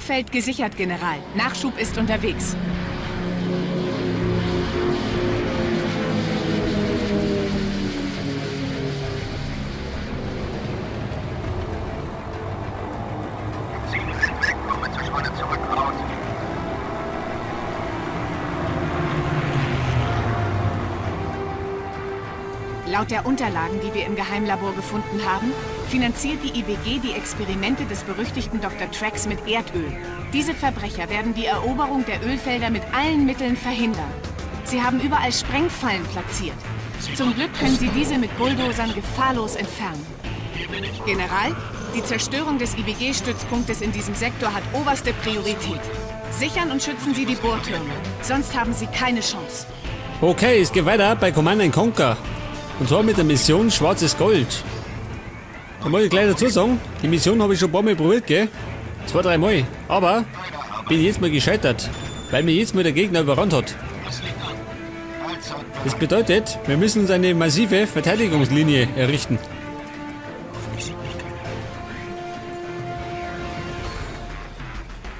Hauptfeld gesichert, General. Nachschub ist unterwegs. Laut der Unterlagen, die wir im Geheimlabor gefunden haben, finanziert die IBG die Experimente des berüchtigten Dr. Trax mit Erdöl. Diese Verbrecher werden die Eroberung der Ölfelder mit allen Mitteln verhindern. Sie haben überall Sprengfallen platziert. Zum Glück können sie diese mit Bulldozern gefahrlos entfernen. General, die Zerstörung des IBG-Stützpunktes in diesem Sektor hat oberste Priorität. Sichern und schützen Sie die Bohrtürme, sonst haben Sie keine Chance. Okay, es geht weiter bei Command & Conquer. Und zwar mit der Mission Schwarzes Gold. Da muss ich gleich dazu sagen, die Mission habe ich schon ein paar Mal probiert, gell? 2, 3 Mal. Aber bin jetzt mal gescheitert, weil mir jetzt mal der Gegner überrannt hat. Das bedeutet, wir müssen uns eine massive Verteidigungslinie errichten.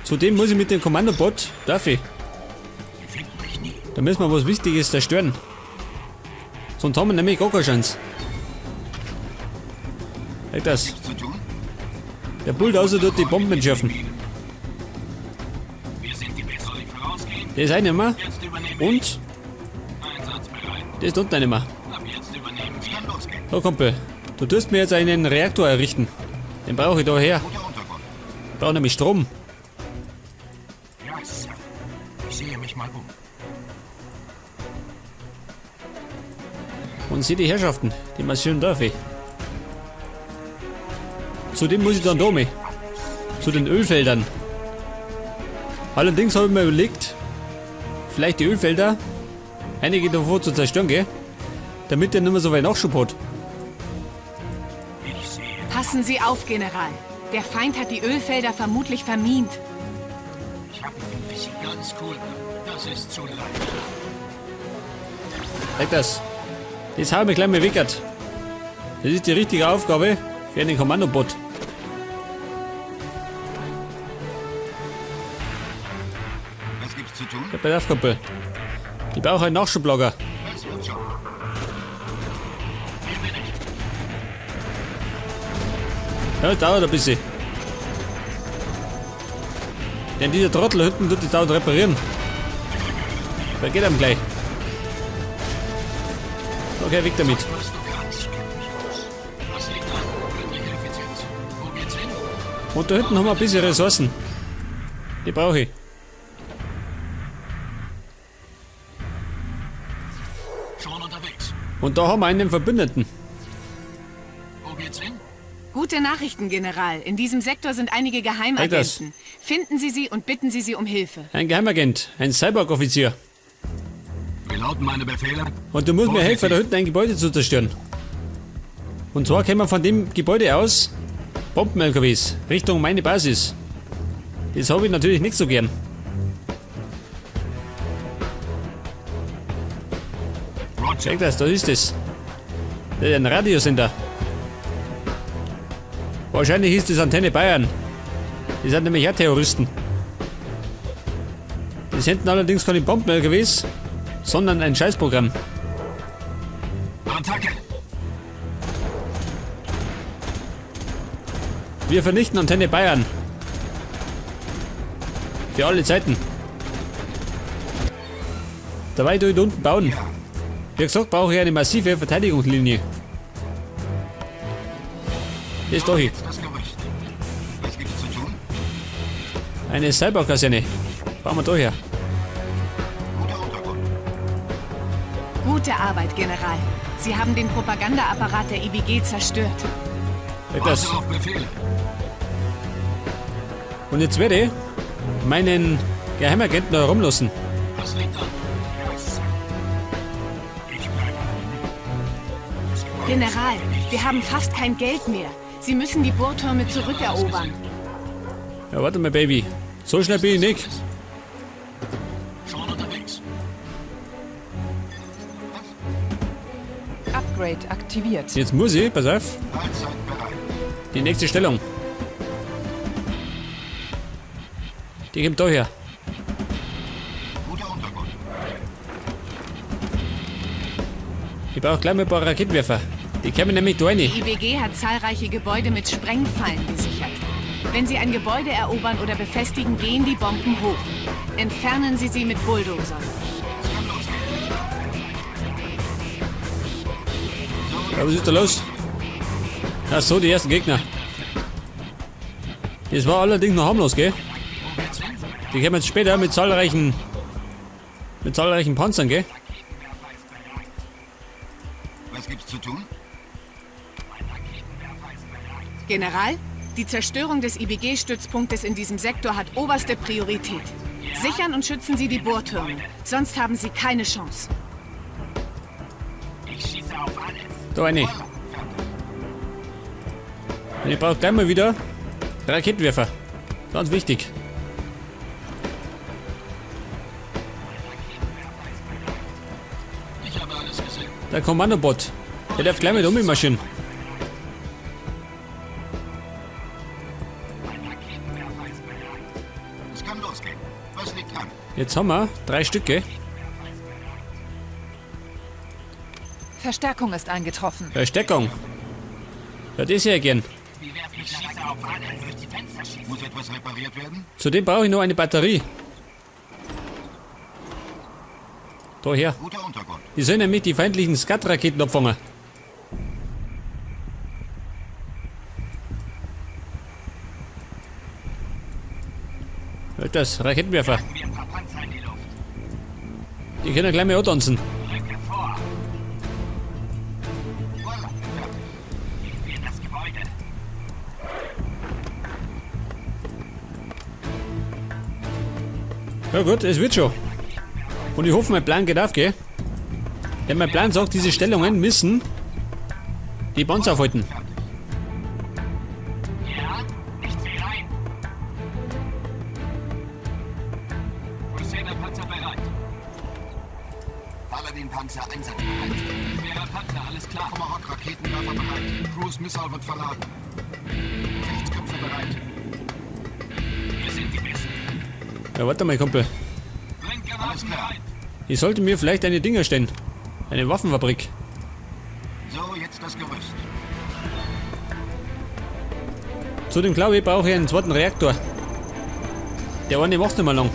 Zudem muss ich mit dem Kommandobot, darf ich? Da müssen wir was Wichtiges zerstören. Sonst haben wir nämlich gar keine Chance. Halt das. Der Bulldozer tut die Bomben entschärfen. Der ist einer mehr. Und? Der ist unten einer mehr. So, Kumpel. Du tust mir jetzt einen Reaktor errichten. Den brauche ich da her. Ich brauche nämlich Strom. Ja, Sir. Ich sehe mich mal um. Und sieh die Herrschaften, die marschieren darf ich. Zudem muss ich dann da mit. Zu den Ölfeldern. Allerdings habe ich mir überlegt, vielleicht die Ölfelder, einige davor zu zerstören, gell? Damit der nicht mehr so weit Nachschub hat. Passen Sie auf, General. Der Feind hat die Ölfelder vermutlich vermint. Ich hab noch ein bisschen ganz cool. Das ist zu leicht. Zeig das. Das haben wir gleich mal weggert. Das ist die richtige Aufgabe für einen Kommandobot. Was gibt's zu tun? Ja, pass auf, Kumpel. Ich brauche einen Nachschublager. Das wird schon. Ja, das dauert ein bisschen. Denn dieser Trottel hinten tut das dauernd reparieren. Da geht er gleich. Okay, weg damit. Und da hinten haben wir ein bisschen Ressourcen. Die brauche ich. Schon unterwegs. Und da haben wir einen Verbündeten. Wo geht's hin? Gute Nachrichten, General. In diesem Sektor sind einige Geheimagenten. Finden Sie sie und bitten Sie sie um Hilfe. Ein Geheimagent, ein Cyborg-Offizier. Wie lauten meine Befehle? Und du musst mir helfen, da Vorsichtig. hinten ein Gebäude zu zerstören. Und zwar kommen wir von dem Gebäude aus Bomben-L K Ws Richtung meine Basis. Das habe ich natürlich nicht so gern. Roger. Check das, da ist es. Das ist ein Radiosender. Wahrscheinlich ist das Antenne Bayern. Die sind nämlich auch Terroristen. Die senden allerdings keine Bomben-L K Ws, sondern ein Scheißprogramm. Attacke! Wir vernichten Antenne Bayern. Für alle Zeiten. Dabei tue ich da unten bauen. Wie gesagt, brauche ich eine massive Verteidigungslinie. Das ist doch hier. Was gibt's zu tun? Eine Cyborg-Kaserne. Bauen wir da her. Guter Untergrund. Gute Arbeit, General. Sie haben den Propagandaapparat der IBG zerstört. Weg das. Warte auf Befehle. Und jetzt werde ich meinen Geheimagenten da rumlassen. Was liegt an? Ja, Sir. Ich bleibe anonym. General, wir haben fast kein Geld mehr. Sie müssen die Bohrtürme zurückerobern. Ja, warte mal, Baby. So schnell bin ich nicht. Schon unterwegs. Upgrade aktiviert. Jetzt muss ich, pass auf, die nächste Stellung. Die kommt da her. Guter Untergrund. Ich brauche gleich mal ein paar Raketenwerfer. Die kommen nämlich da rein. Die IBG hat zahlreiche Gebäude mit Sprengfallen gesichert. Wenn Sie ein Gebäude erobern oder befestigen, gehen die Bomben hoch. Entfernen Sie sie mit Bulldozern. Es kann losgehen. Ja, was ist da los? Ach so, die ersten Gegner. Das war allerdings noch harmlos, gell? Die kommen jetzt später mit zahlreichen Panzern, gell? Was gibt's zu tun? General, die Zerstörung des IBG-Stützpunktes in diesem Sektor hat oberste Priorität. Sichern und schützen Sie die Bohrtürme, sonst haben Sie keine Chance. Ich schieße auf alles. Da eine. Und ich brauche gleich mal wieder Raketenwerfer. Ganz wichtig. Ich habe alles gesehen. Der Kommandobot. Der darf gleich mit um marschieren. Es kann losgehen. Was liegt an? Jetzt haben wir 3 Stücke. Verstärkung ist eingetroffen. Verstärkung. Ja, das ja gern. Wie wär's mit Ich schieße auf alles. Durch die Fenster schießen. Muss etwas repariert werden? Zudem brauche ich noch eine Batterie. Da her. Guter Untergrund. Die sollen nämlich die feindlichen Skat-Raketen abfangen. Halt das, Raketenwerfer. Jagen wir ein paar Panzer in die Luft. Die können gleich mal antanzen. Rücke vor. Voila. Fertig. Ich will das Gebäude. Ja gut, es wird schon. Und ich hoffe, mein Plan geht auf, gell? Denn mein Plan sagt, diese Stellungen müssen die Panzer aufhalten. Ja, nichts wie rein. Crusader Panzer bereit. Paladin Panzer einsatzbereit. Schwerer Panzer, alles klar. Tomahawk Raketenwerfer bereit. Cruise Missile wird verladen. Gefechtsköpfe bereit. Wir sind die Besten. Ja, warte mal, Kumpel. Blendgranaten Alles klar. bereit. Ich sollte mir vielleicht eine Dinger stellen. Eine Waffenfabrik. So, jetzt das Gerüst. Zudem glaube ich, brauche ich einen zweiten Reaktor. Der eine macht nicht mehr lang.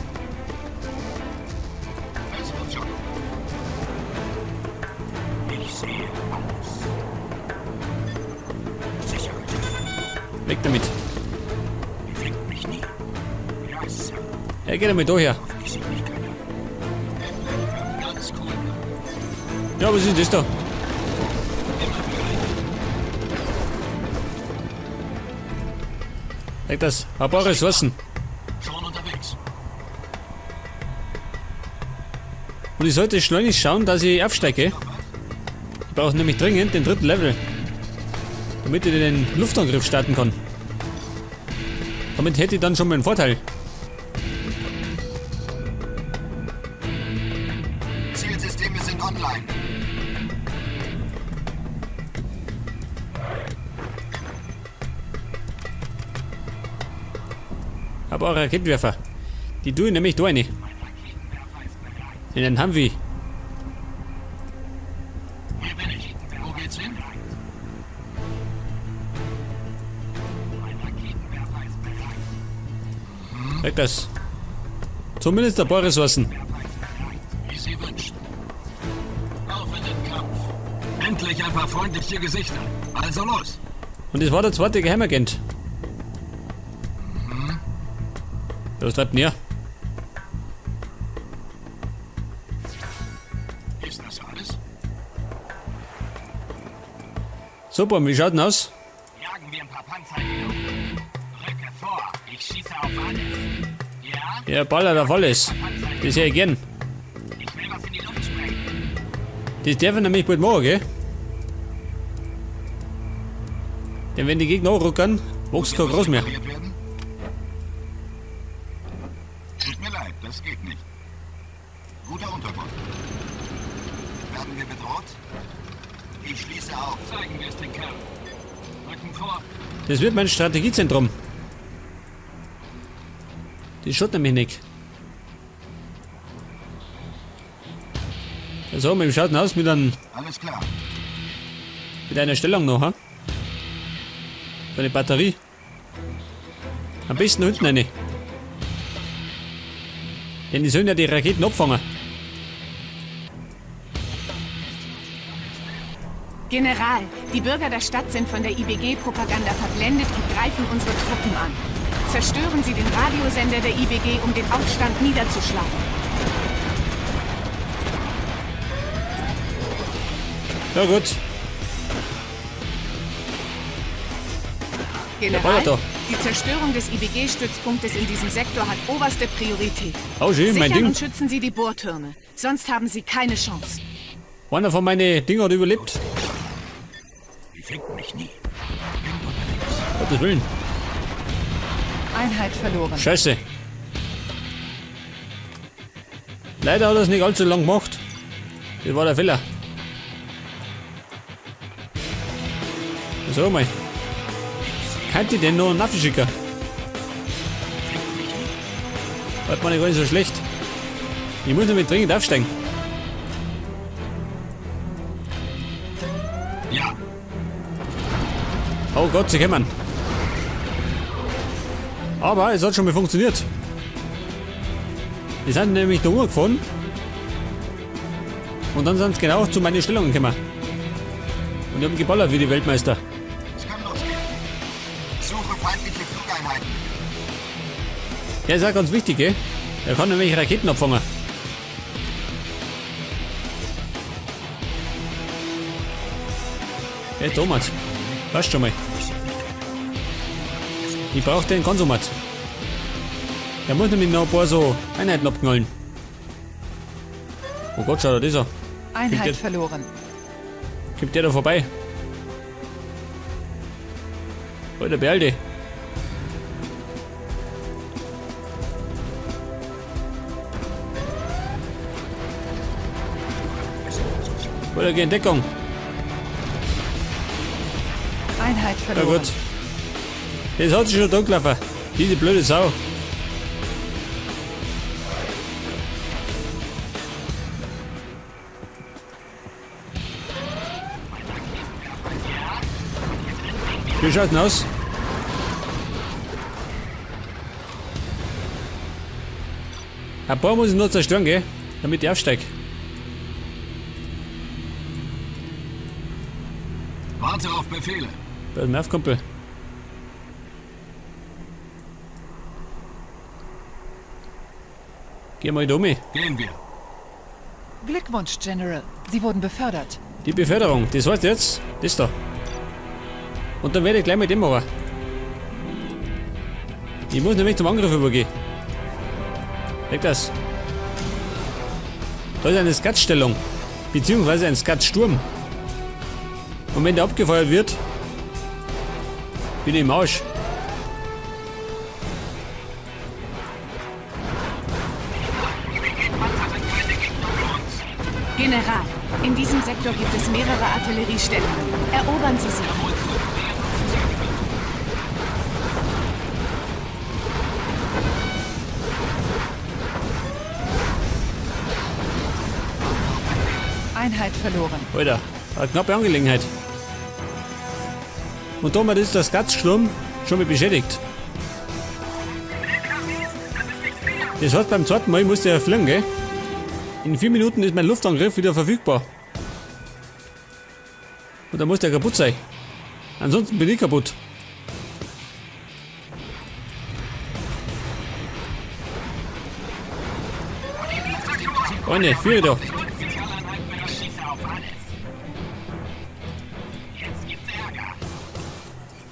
Es wird schon. Ich sehe alles. Sicher. Weg damit. Ihr findet mich nie. Ja, Sir. Er geht einmal da her. Ich sehe mich keiner. Ganz cool. Ja, was ist denn das da? Immer bereit. Weg das. Ein paar Ressourcen. Schon unterwegs. Und ich sollte schleunigst schauen, dass ich aufsteige. Ich brauche nämlich dringend den 3. Level. Damit ich den Luftangriff starten kann. Damit hätte ich dann schon mal einen Vorteil. Zielsysteme sind online. Aber auch Raketenwerfer. Die tue ich nämlich da rein. In den Humvee. Hier bin ich. Wo geht's hin? Mein Raketenwerfer ist bereit. Weg das. Zumindest ein paar Ressourcen. Wie Sie wünschen. Auf in den Kampf. Endlich ein paar freundliche Gesichter. Also los. Und das war der zweite Geheimagent. Was treibt denn her? Ist das alles? Super, wie schaut denn aus? Jagen wir ein paar Panzer in die Luft. Rücke vor. Ich schieße auf alles. Ja? Ja, ballert auf alles. Das hätte ich gern. Ich will was in die Luft sprengen. Das darf ich nämlich bald machen, gell? Denn wenn die Gegner anrücken, wächst kein Gras mehr. Repariert werden? Tut mir leid, das geht nicht. Guter Untergrund. Werden wir bedroht? Ich schließe auf. Zeigen wir es den Kerl. Rücken vor. Das wird mein Strategiezentrum. Die schaut nämlich nicht. So, mit dem schaut aus mit einem. Alles klar. Mit einer Stellung noch, ha? So eine Batterie. Am besten unten eine. Denn die sollen ja die Raketen abfangen. General, die Bürger der Stadt sind von der IBG-Propaganda verblendet und greifen unsere Truppen an. Zerstören Sie den Radiosender der IBG, um den Aufstand niederzuschlagen. Ja gut. General, da. die Zerstörung des IBG-Stützpunktes in diesem Sektor hat oberste Priorität. Oh, schön, mein Sichern Ding. und schützen Sie die Bohrtürme. Sonst haben Sie keine Chance. Einer von meinen Dinger hat überlebt. Die finden mich nie. Bin unterwegs. Gottes Willen. Einheit verloren. Scheiße. Leider hat er es nicht allzu lang gemacht. Das war der Fehler. So mal. Könnt ihr denn noch einen Naffi schicken? Hat man nicht gar nicht so schlecht. Ich muss nämlich dringend aufsteigen. Ja, Oh Gott, sie kommen. Aber es hat schon mal funktioniert. Die sind nämlich da gefahren. Und dann sind sie genau zu meinen Stellungen gekommen. Und die haben geballert wie die Weltmeister. Es kann losgehen. Suche feindliche Flugeinheiten. Der ist auch ganz wichtig, gell? Der kann nämlich Raketen abfangen. Hey, Thomas. Passt schon mal. Ich brauche den Konsumat. Der muss nämlich noch ein paar so Einheiten abknallen. Oh Gott, schau dir das an. Einheit der- verloren. Kommt der da vorbei? Alter, beeil dich. Alter, geh in Deckung. Einheit Ja verloren. gut. Das hat sich schon durchgelaufen. Diese blöde Sau. Wie schaut's denn aus? Ein paar muss ich noch zerstören, gell? Damit ich aufsteig. warte auf Befehle. Pass mal auf, Kumpel. Geh mal da um. Gehen wir. Glückwunsch, General. Sie wurden befördert. Die Beförderung, das heißt jetzt, das da. Und dann werde ich gleich mit dem machen. Ich muss nämlich zum Angriff übergehen. Leg das. Da ist eine Skatstellung. Beziehungsweise ein Skatsturm. Und wenn der abgefeuert wird, bin ich im Arsch. General, in diesem Sektor gibt es mehrere Artilleriestellungen. Erobern Sie sie. Einheit verloren. Alter, eine knappe Angelegenheit. Und damit ist der Skatsturm schon mal beschädigt. Das heißt, beim zweiten Mal musste er fliegen, gell? In 4 Minuten ist mein Luftangriff wieder verfügbar. Und dann muss der kaputt sein. Ansonsten bin ich kaputt. Freunde, führe doch.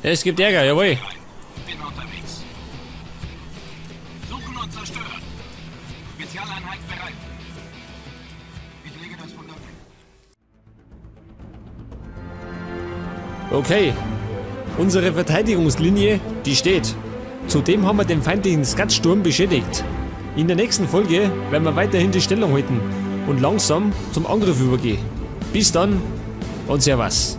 Es gibt Ärger, jawohl. Bin unterwegs. Suchen und zerstören. Spezialeinheit bereit. Ich lege das Fundament. Okay. Unsere Verteidigungslinie, die steht. Zudem haben wir den feindlichen Skatsturm beschädigt. In der nächsten Folge werden wir weiterhin die Stellung halten und langsam zum Angriff übergehen. Bis dann und Servus.